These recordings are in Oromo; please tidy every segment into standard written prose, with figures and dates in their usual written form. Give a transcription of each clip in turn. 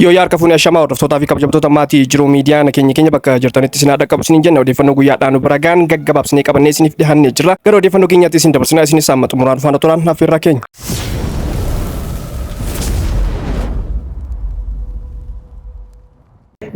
Yoo yaa harka fuunee ashamaa hordoftootaa fi kabajamtoota maatii jiruu miidiyaa nageenya keenya bakka jirtanitti isin haa dhaqqabu isiniin jenna odeeffannoo guyyaadhaan nu bira gaan gaggabaabsinee qabannee isiniif dhiyaannee jirra. Gara odeeffannoo keenyaatti isin dabarsinaa isinis amma xumuraan faana turaan affeerraa keenya.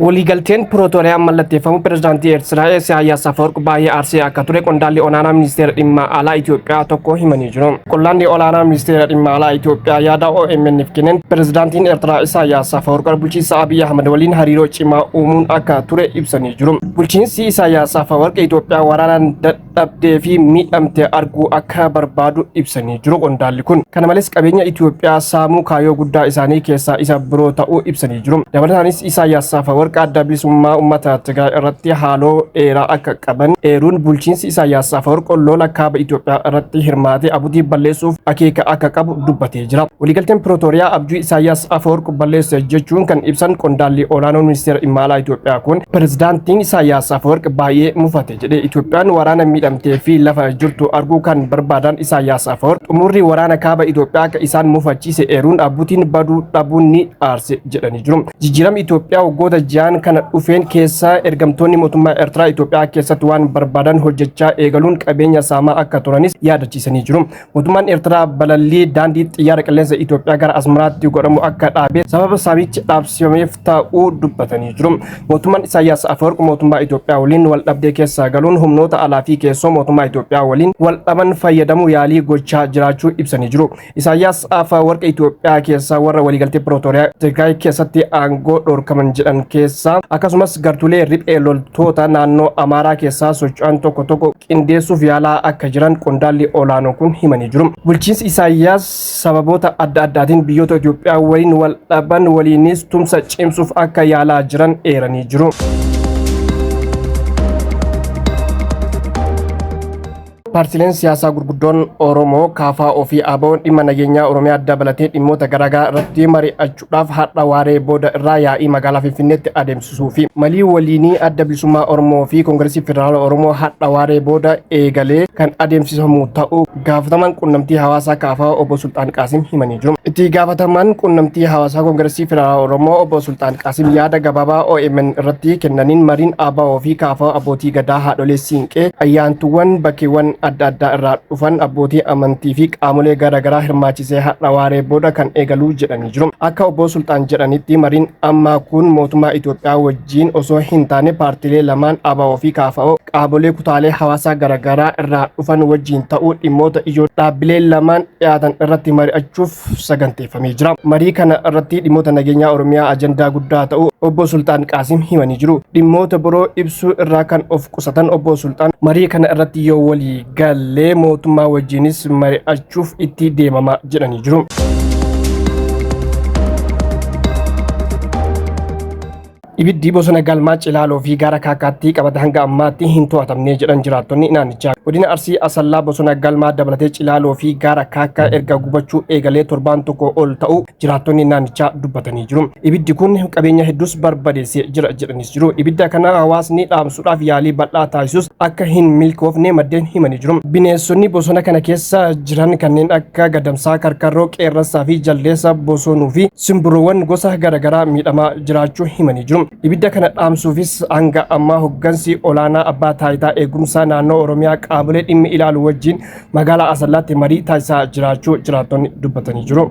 Waliigalteen Pirootooriyaan mallatteeffamu pirezidaantii Eertiraa Isaayyaas Afawarq baay'ee aarsee akka ture qondaalli olaanaa ministeera dhimma alaa Itoophiyaa tokko himanii jiru. Qondaalli olaanaa ministeera dhimma alaa Itoophiyaa yaada OMN'f kenneen pirezidaantiin Eertiraa Isaayyaas Afawarq bulchiinsa Abiy Ahmad waliin hariiroo cimaa uumuun akka ture ibsanii jiru. Bulchiinsi Isaayyaas Afawarq Itoophiyaa waraanaan dadhabdee fi miidhamte arguu akka barbaadu ibsanii jiru qondaalli kun. Kana malees qabeenya Itoophiyaa saamuu kaayyoo guddaa isaanii keessaa isa biroo ta'uu ibsanii jiru. Dabalataanis Isaayyaas Afawarq adda bilisummaa uummata Tigraay irratti haaloo dheeraa akka qaban eeruun bulchiinsi Isaayyaas Afawarq lola kaaba Itoophiyaa irratti hirmaatee abutii balleessuuf akeeka akka qabu dubbatee jira. Waliigalteen Pirootooriyaa abjuu Isaayyaas Afawarq balleesse jechuun kan ibsan qondaalli olaanoon ministeera dhimma alaa Itoophiyaa kun pirezidaantiin Isaayyaas Afawarq baay'ee mufate jedhe. Itoophiyaan waraana miidhamtee fi lafa jirtu arguu kan barbaadan Isaayyaas Afawarq xumurri waraana kaaba Itoophiyaa akka isaan mufachiise eeruun abbutiin baduu dhabuun ni aarse jedhanii jiru. Jijjiirama Itoophiyaa waggoota ji'aan kana dhufeen keessa ergamtoonni mootummaa Eertiraa Itoophiyaa keessatti waan barbaadan hojjechaa eegaluun qabeenya saamaa akka turanis yaadachiisanii jiru. Mootummaan Eertiraa balallii daandii xiyyaara qilleensa Itoophiyaa gara Asmaraatti godhamu akka dhaabe sababa saamichi dhaabsifameef ta'uu dubbatanii jiru. Mootummaan Isaayyaas Afawarq mootummaa Itoophiyaa waliin wal dhabdee keessa galuun humnoota alaa fi keessoo mootummaa Itoophiyaa waliin wal dhaban fayyadamuu yaalii gochaa jiraachuu ibsanii jiru. Isaayyaas Afawarq Itoophiyaa keessaa warra waliigaltee Pirootooriyaa Tigraay keessatti aangoo dhorkaman jedhan keessaa akkasumas gartuulee riphee loltoota naannoo Amaaraa keessaa socho'an tokko tokko qindeessuuf yaalaa akka jiran qondaalli olaanoon kun himanii jiru. Bulchiinsi Isaayyaas sababoota adda addaatiin biyyoota Itoophiyaa waliin wal dhaban waliinis tumsa cimsuuf akka yaalaa jiran eeranii jiru. Paartileen siyaasaa gurguddoon Oromoo KFO fi ABO'n dhimma nageenyaa Oromiyaa dabalatee dhimmoota garaagaraa irratti mari'achuudhaaf har'a waaree booda irraa yaa'ii magaalaa Finfinneetti adeemsisuu fi malii waliinii adda bilisummaa Oromoo fi Koongiresii Federaala Oromoo har'a waaree booda eegalee kan adeemsifamu ta'uu gaafatamaan qunnamtii hawaasaa KFO obbo Sulxaan Qaasim himanii jiru. Itti gaafatamaan qunnamtii hawaasaa Koongiresii Federaala Oromoo obbo Sulxaan Qaasim yaada gabaabaa OMN irratti kennaniin mariin ABO fi KFO abbootii gadaa haadholee siinqee ayyaantuuwwan bakkeewwan adda addaa irraa dhufan abbootii amantii fi qaamolee garaagaraa hirmaachisee har'a waaree booda kan eegaluu jedhanii jiru. Akka obbo Sulxaan jedhanitti mariin ammaa kun mootummaa Itoophiyaa wajjin osoo hin taane paartilee lamaan ABO fi KFO qaamolee kutaalee hawaasaa garaagaraa irraa dhufan wajjin ta'uu dhimmoota ijoo dhaabbilee lamaan dhiyaatan irratti mari'achuuf saganteeffamee jira. Marii kana irratti dhimmoota nageenyaa Oromiyaa ajandaa guddaa ta'uu obbo Sulxaan Qaasim himanii jiru. Dhimmoota biroo ibsuu irraa kan of qusatan obbo Sulxaan marii kana irratti yoo walii gallee mootummaa wajjinis mari'achuuf itti deemama jedhanii jiru. Ibiddi bosona galmaa Cilaaloo fi gaara Kaakkaatti qabate hanga ammaatti hin to'atamne jedhan jiraattonni naannichaa. Godina Arsii Asallaa bosona galmaa dabalatee Cilaaloo fi gaara Kaakkaa erga gubachuu eegalee torbaan tokko ol ta'uu jiraattonni naannichaa dubbatanii jiru. Ibiddi kun qabeenya hedduus barbadeessee jira jedhanis jiru. Ibidda kana hawaasni dhaamsuudhaaf yaalii bal'aa taasisus akka hin milkoofne maddeen himanii jiru. Bineensonni bosona kana keessa jiran kanneen akka gadamsaa, karkarroo, qeerransaa fi jaldeessa bosonuu fi simbirroowwan gosa garaagaraa miidhamaa jiraachuu himanii jiru. Ibidda kana dhaamsuufis hanga ammaa hoggansi olaanaa abbaa taayitaa eegumsaa naannoo Oromiyaa qaamolee dhimmi ilaalu wajjin magaalaa Asallaatti marii taasisaa jiraachuu jiraattonni dubbatanii jiru.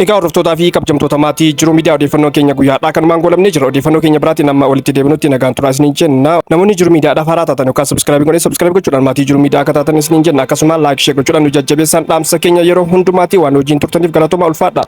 Egaa hordoftootaa fi kabajamtoota maatii jiruu miidiyaa odeeffannoo keenya guyyaadhaa kanumaan goolabnee jira. Odeeffannoo keenya biraatiin amma walitti deebinutti nagaan turaa isiniin jenna. Namoonni jiruu miidiyaadhaaf haaraa taatan yookaan subscribe godhee subscribe gochuudhaan maatii jiruu miidiyaa akka taatan isiniin jenna. Akkasuma like share gochuudhaan nu jajjabeessaan dhaamsa keenya yeroo hundumaatii waan wajjin turtaniif galatoomaa ulfaadha.